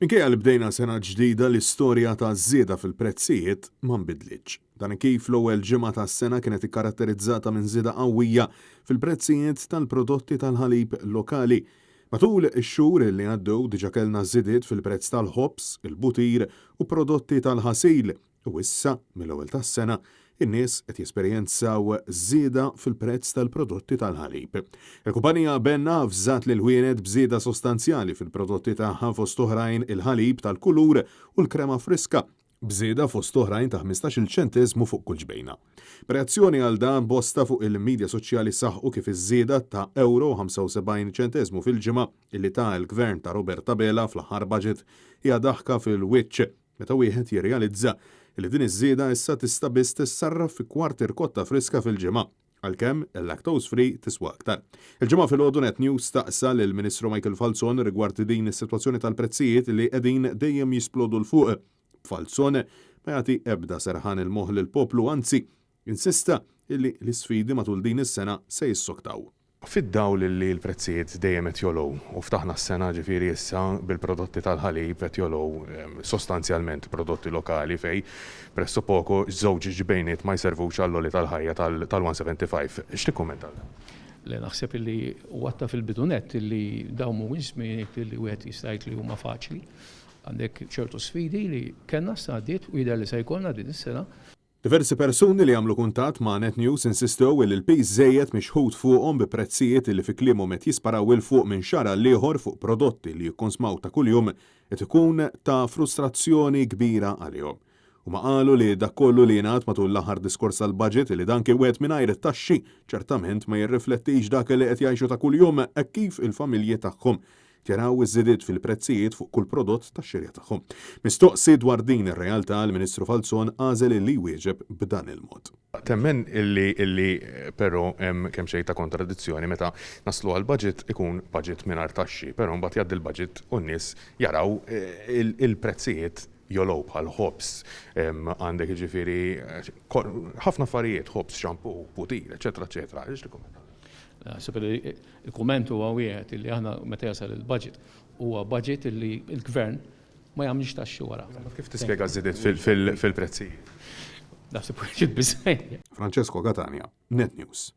Minkejja li bdejna sena ġdida l-istorja ta' żieda fil-prezzijiet ma nbidlitx. Dan kif l-ewwel ġimgħa tas-sena kienet ikkaratterizzata minn żieda qawwija fil-prezzijiet tal-prodotti tal-ħalib lokali. Matul ix-xhur li għaddew diġà kellna żidiet fil-prezz tal-ħobż, il-butir u prodotti tal-ħasil. U issa, mill-ewwel tas-sena, in-nies qed jesperjenzaw żieda fil-prezz tal-prodotti tal-ħalib. Il-kumpanija Benna avżat lill-ħwienet b'żieda sostanzjali fil-prodotti tagħha fost oħrajn il-ħalib tal-kulur u l-krema friska, b'żieda fost oħrajn ta' ħmistax-il ċenteżmu fuq kull ġbejna. B'reazzjoni għal dan bosta fuq il-midja soċjali saħqu kif iż-żieda ta' ewro u 75 ċenteżmu fil-ġimgħa illi ta l-Gvern ta' Robert Abela fl-aħħar budget hija daħka fil-wiċċ. Meta wieħed jirrealizza li din iż-żieda issa tista' biss tissarraf fi kwart irkotta friska fil-ġimgħa, għalkemm il-lactose free tiswa aktar. Il-Ġimgħa filgħodu Net News staqsa lill-Ministru Michael Falzon rigward din is-sitwazzjoni tal-prezzijiet li qegħdin dejjem jisplodu 'l fuq. B'Falzon ma jagħti ebda serħan il-moħħ lill-poplu anzi insista illi l-isfidi matul din is-sena se jissoktaw. Fid-dawl li l-prezzijiet dejjem qed jogħlew u ftaħna s-sena ġifieri issa bil-prodotti tal-ħalib qed jogħlew sostanzjalment, prodotti lokali fejn presso poco żewġ ġbejniet ma jservux għall-għoli tal-ħajja tal-175. X'tikkummenta għal dan? Le naħseb illi u għadtha fil-bidu nett illi dawn mhumiex żminijiet illi wieħed jista' jgħid li huma faċli. Għandek ċertu sfidi li kellna s-sena għaddiet u jidher li se jkollna din is-sena. Diversi persuni li għamlu kuntatt ma' Net News insistew illi l-piż żejjed mixħut fuqhom bi prezzijiet illi fi kliemhom qed jisparaw 'il fuq minn xahar għall-ieħor fuq prodotti li jikkonsmaw ta' kuljum qed ikun ta' frustrazzjoni kbira għalihom. Huma qalu li dak kollu li ingħad matul l-aħħar diskors tal-budget illi dan kien wieħed mingħajr taxxi ċertament ma jirriflettix dak li qed jgħixu ta' kuljum hekk kif il-familji tagħhom jaraw iż-żidiet fil-prezzijiet fuq kull prodott tax-xirja tagħhom. Mistoqsi dwar din ir-realtà, il-Ministru Falzon għażel illi jwieġeb b'dan il-mod. Temmen illi illi però hemm kemxejn ta' kontradizzjoni meta naslu għall-budget ikun budget mingħajr taxxi, però mbagħad jgħaddi l-budget u n-nies jaraw il-prezzijiet jogħlew bħal ħobż, għandek jiġifieri ħafna affarijiet, ħobż, shampoo, butir, eċċetera eċċetera. X'tikkummenta għal dan? Naħseb li il-kumment huwa wieħed illi aħna meta jasal il-budget huwa budget illi l-gvern ma jagħmilx taxxi wara. Kif tispjega ż-żidiet fil-prezzijiet? Naħseb weġibt biżżejjed. Francesco Catania, Net News.